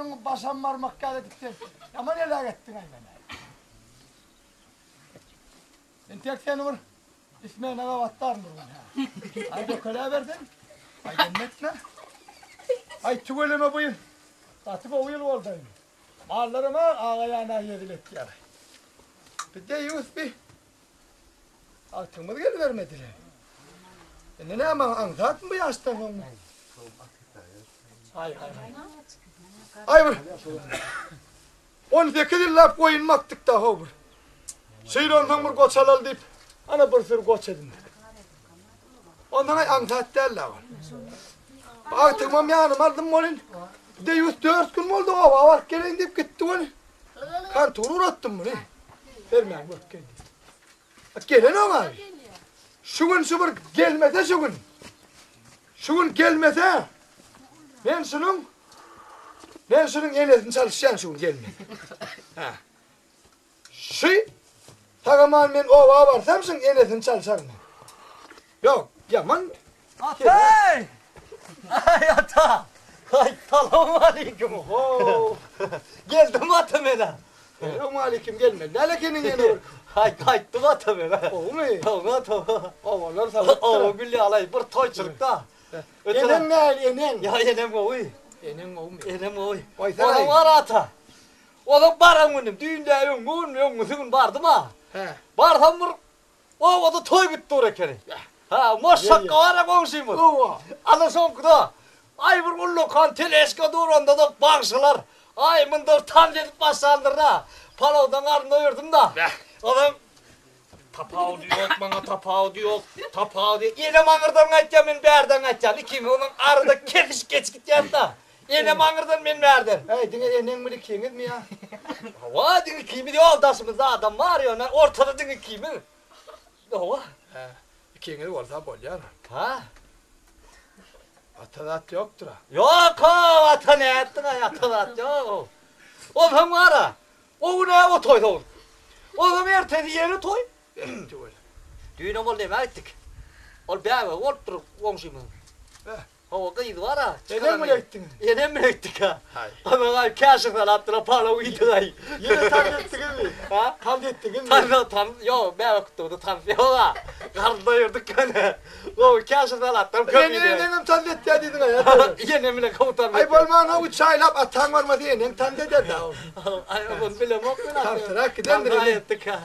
ogluňy başam barmak ýaly edip sen ýaman heläk etdiň-aý meni. Entek seni bir ismene gabatlaryn bir gün hä. Aý dökeläbersin. Aý gelmetme. Aý tüweleme bu ýyl gaty gowy ýyl boldy. Mallaram-a aga-ýana hezil etýär. Bi deýýus bi agtygymyz gelibermedi-le. Indi näme maňa aňsatmy bu ýaşdan soň? Aý, aý, aý. Aý bir 18 ýyllap goýun bakdyk-da how bir. Şeýle onsoň bir goç alaly diýip, ana bir sürü goç edindik. Onsoň aý aňsat däl-dä ol. Agtygymam ýanyma aldym welin, deýýus dört gün boldy oba baryp geleýin diýip gitdi welin, kontora ugratdym muny. Bermäň görüp gel diýip. Gelenok aý. Şu gün şu bir gelmese şu gün. Şu gün gelmese men şunuň men şunuň enesini çalyşýan şu gün gelmese. Hä. Şu sagaman men oba barsam şuň enesini çalşaryn men. Ýok, ýaman. Ata! Aý ata! Aý salowmaleýkim. Oho! Geldim ata men-ä. Salowmaleýkim gelmeli däl ekeniň ýene bir. Aý gaýtdym ata men-ä. Gowumy? Gowy ata. Obalar salypdyr. Oba gül ýaly bir toýçulykda. Eneň nähili eneň? Ýa enem gowy. Eneň gowumy? Enem gowy. Goýsana. Onuň bar ata. Ozal baran günüm, düýn däl, öňňi günmi, öňňüsi gün bardym-a. Hä. Barsam bir obada toý gidip dur ekeni. Hä, Moşşakga bar-a goňşymyz. Hawa. Ana şoňkuda, aý bir ullakan teležka dur, onda-da bagşylar. Aý, munda bir tans edip başlandyr-da. Palawdan garyn doýurdym-da. Ozal Tapawudy ýok maňa tapawudy ýok. Tapawudy. Enem aňyrdan gaýtýar men bärden gaýtýan. Ikimiz onuň arada kesişip geçip gitýäris-da. Enem aňyrdan men bärden. Äý diňe eneň bilen ikiňizmi ýa? Hawa diňe ikimiz ýok daşymyzda adam bar ýöne ortada diňe ikimiz. Hawa. Hä ikiňiz bolsa bolýar. Ha. Ata zat ýokdur-a. Ýok-ow ata nätdiň-aý ata zat ýok-ow. Onsoň bar-a O gün-ä o toý sowuldy. Onsoň ertesi ýene toý. Düýnem ol nämä gitdik. Ol bäbegi bolupdyr goňşymyzyň. Hawa, gyzy bar-a. Enem bile gitdiňiz? Enem bile gitdik-ä. Onsoň aý käşir salapdyr-a, palaw iýdik-aý. Ýene tans etdiňizmi? Ha? Tans etdiňizmi? Tans, tans, ýok, bäbek gutlagyda tans ýok-a. Garyn doýurdyk ýöne. Gowy käşir salatdan köp iýdik. Eneňem tans etýär diýdiň-aý. Enem bilen gowy tans etýär. Aý bolmanda üç aýlap ataň barmasa eneň tans eder-dä ol. Aý ony bilemok men. Tansyrak gidendir ene. Etdik ha.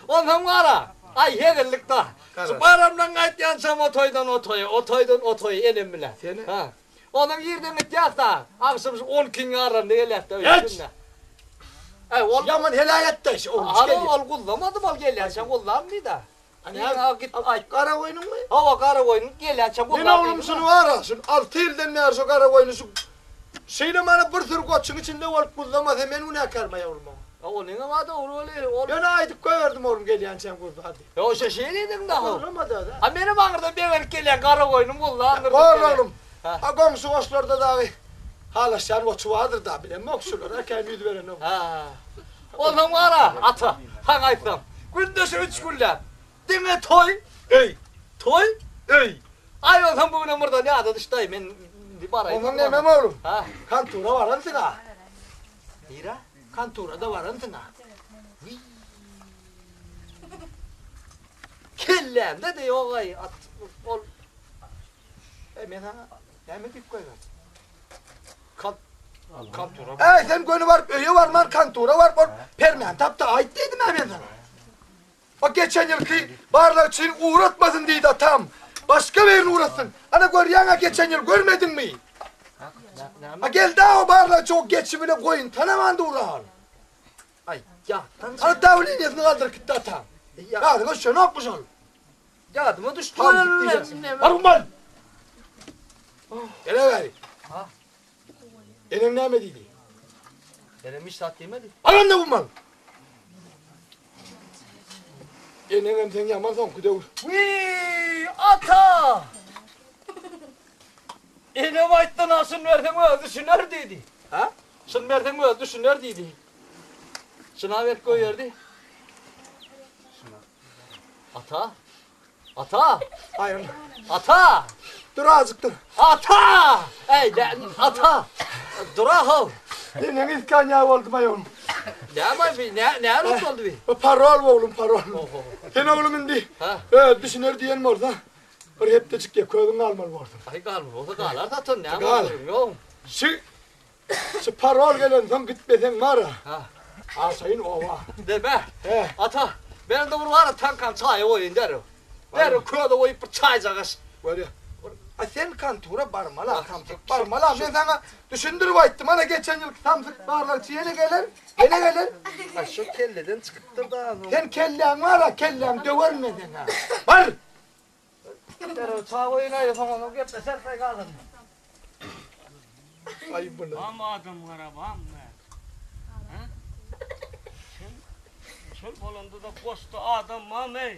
Onsoň bar-a, aý hezillik-da. Şu baramdan gaýtýançam o toýdan o toýa, o toýdan o toýa enem bilen. Seni? Ha. Onsoň irden gitýäs-da, agşam şu on ikiň ýarlarynda gelýäs-de öýe. Äý ol Ýaman heläk etdi-aý şu ogluç gelýär. Ol guzlamadym ol gelýänçä guzlaryn diýdi. Ýa git aýt garagoýnuňmy? Hawa garagoýnuň gelýänçä Men oglum şuny bar-a, şuny alty ýyldan bäri şu garagoýny şu şeýle mana bir sürü goçuň içinde bolup guzlamasa men günäkärmi oglum oňa? Ýa onuňam a dogry weli ol. Ýöne aýdyp goýberdim oglum gelýänçäm guzla diýip. Ýa şo şeýle ediň-dä how. Guzlamady-da. A menem aňyrdan begenip gelýän garagoýnum guzlandyr. Bor oglum. A goňşy goçlarda dagy halaşýan goçy bardyr-da bilemok şulara kän ýüz berenok. Ha. Onsoň bar-a, ata, saňa aýtsam, günde şu üç günläp, diňe toý, öý, toý, öý. Aý, onsoň bu günem birden ýada düşdi-aý, men indi baraýyn. Onsoň nemem oglum, Ha? kontura baransyň-a. Nirä? Kontura-da baransyň-a. Wiý. Kellämde-de ýog-aý, at, ol. Eý, men saňa näme diýip goýberdim? Kant kantura. Äý, sen göni baryp öýe barman kantura baryp ol permäni tap-da aýt diýdim-ä men saňa. O geçen ýylky barlagçyny ugratmasyn diýdi atam. Başga birini ugratsyn. Ana görýäň-ä geçen ýyl görmediňmi? A geldi-ä o barlagçy o geçi bile goýun tanaman dur-a ol. Aý, ýatdan Ana dawleniýesini galdyryp gitdi atam. Ýadyňa düşenokmy şol? Ýadyma düşdi. Bar mal. Gele bäri. Ha. Eneň näme diýdi? Enem hiç zat diýmedi. Al onda bu mal. Eneň hem seň ýaman soňky döwür. Wiý, ata! Enem aýtdy, naşyn berseň özi düşüner diýdi. Ha? Şyn berseň özi düşüner diýdi. Şyna berip goýberdi. Ata! Ata! Aýryl. Ata! Dur azık dur. Ata! Eý, ata! Dur-a how! Neneň iskanýa boldum aý oglum. Näme bi? Nä näme boldy bi? Bu parol oglum, parol. Sen oglum indi öz düşüner diýen bolsa, bir hepdejik ýeke özüň galmaly borsuň. Aý galmaly bolsa galar zaten, näme Gal. Ýok. Şu şu parol gelensoň gitmeseň bar-a. Ha. Aşaýyn oba. Deme. He. Ata, men de bir bar taňkam çaýa goýaýyn derrew. Derrew köze goýup bir çaýjagaş. Bolýa. A sen kantura barmaly, samsyk barmaly. Men saňa düşündirip aýtdym. Ana geçen ýylky samsyk barlagçy ýene geler, ýene geler. A şu kelleden çykypdyr da. Sen kelläň bar-a, kelläň döwerin men seň-ä. Bar! Derrew çaý goýaýyn aý, soň onu gepleşeris aý galan. Aý bular. Bam adam gara bam be. Hä? Çöl, çöl bolanda-da goşda adam bam eý.